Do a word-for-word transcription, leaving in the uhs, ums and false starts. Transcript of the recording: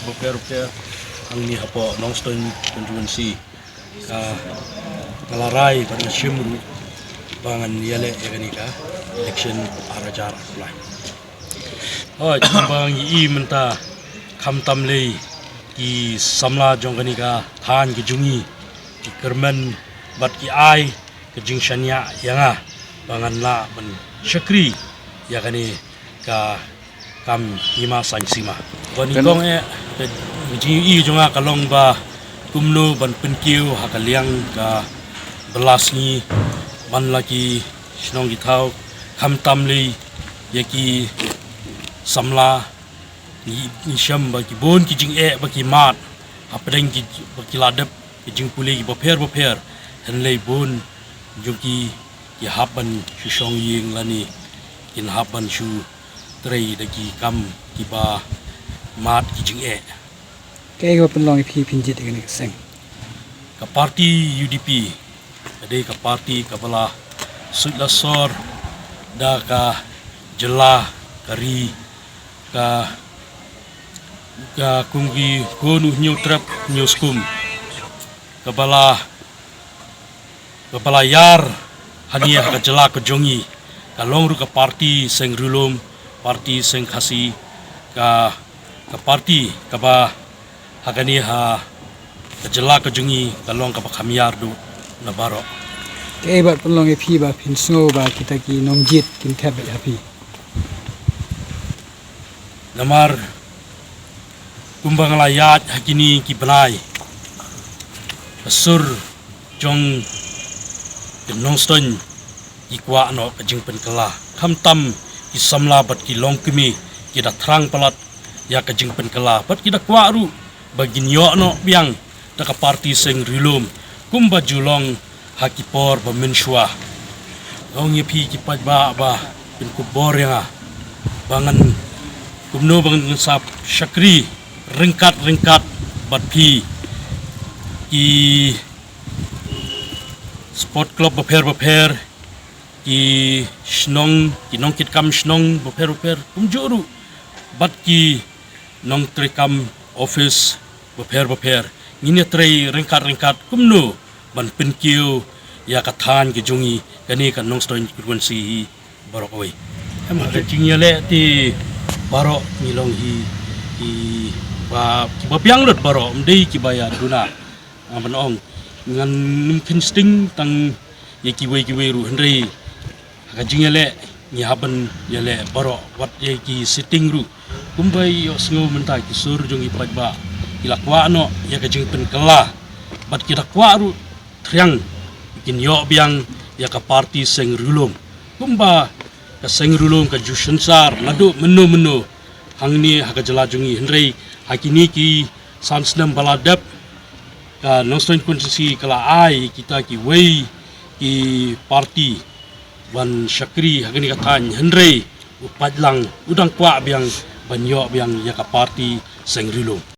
Bapher bapher hangne hapoh Nongstoiñ constituency, ka, ka la rai bad nga shim ruh ba ngan ïaleh ïa kane ka election ar hajar arphew lai. Hooid, kumba ngi i mynta, khamtam lei ki samla jong kane ka thaiñ ka jong ngi ki kyrmen bad ki ai ka jingshaniah ïa nga ba ngan lah ban shakri ïa kane ka kam hima saiñ sima. Ba nyngkong eh, ka jingïohi jong nga ka long ba kumno ban pynkiew ha ka liang ka bylla sngi man la ki shnong ki thaw, khamtam lei ïa ki samla. Ngi, ngi shem ba ki bun ki jingeh ba ki mad hapdeng ki, ba ki la dep ki jingpule ki bapher bapher. Hynrei bun jong ki, ki hap ban shu shong ïing lane kin hap ban shu trei da ki kam kiba mad ki jingeh. Kaei kaba pynlong ïa phi phin jied ïa kane ka seng? Ka parti U D P ka dei ka parti kaba la suit la sor da ka jylla, ka ri, ka, ka kum ki khun u Hynñiewtrep Hynñiewskum, kaba la, kaba la ïar hangne ha ka jylla ka jong ngi. Ka long ruh ka parti seng Ri Lum, parti seng Khasi, ka, ka parti kaba ha kane ha ka jylla ka jong ngi ka long kaba kham ïar duh na baroh. Kaei ba pynlong ïa phi ba phin sngew ba kita ki nongjied kin thep beit ha phi? Namar kumba nga la ïaid ha kine ki bnai, ka sur jong ki Nongstoiñ ki kwah noh ka jingpynkylla. Khamtam ki samla bad ki longkmie ki da thrang palat ïa ka jingpynkylla bad ki da kwah ruh ba kin ïoh noh biang da ka parti seng Ri Lum kumba ju long ha ki por ba mynshuwa. Nga ong ïa phi ki paidbah ba phin kup bor ïa nga ba ngan kumno ba ngan sa shakri ryngkat ryngkat bad phi. Ki sport club bapher bapher, ki shnong, ki nongkitkam shnong bapher bapher kumjuh ruh bad ki nongtreikam office bapher bapher, ngin ïatrei ryngkat ryngkat kumno ban pynkiew ïa ka thaiñ ka jong ngi, kane ka Nongstoiñ constituency hi baroh kawei. Em, ka jingïaleh te baroh ngi long hi kiba, kiba biang lut baroh, ym dei kiba ïa duna. Nga ban ong ngan nym kheiñ sting tang ïa kiwei kiwei ruh, hynrei ha ka jingïaleh ngi hap ban ïaleh baroh, wat ïa ki sitting ruh. Kumba ïohsngew mynta ki sur jong ki paidbah, ki la kwah noh ïa ka jingpynkylla bad ki da kwah ruh thriang kin ïoh biang ïa ka parti seng Ri Lum. Kumba ka seng Ri Lum ka ju synshar naduh mynno mynno hangne ha ka jylla jong ngi, hynrei ha kine ki san snem ba la dep, ka Nongstoiñ constituency ka la ai kita kiwei ki parti ban shakri ha kane ka thaiñ, hynrei u paidlang u dang kwah biang ban ïoh biang ïa ka parti seng Ri Lum.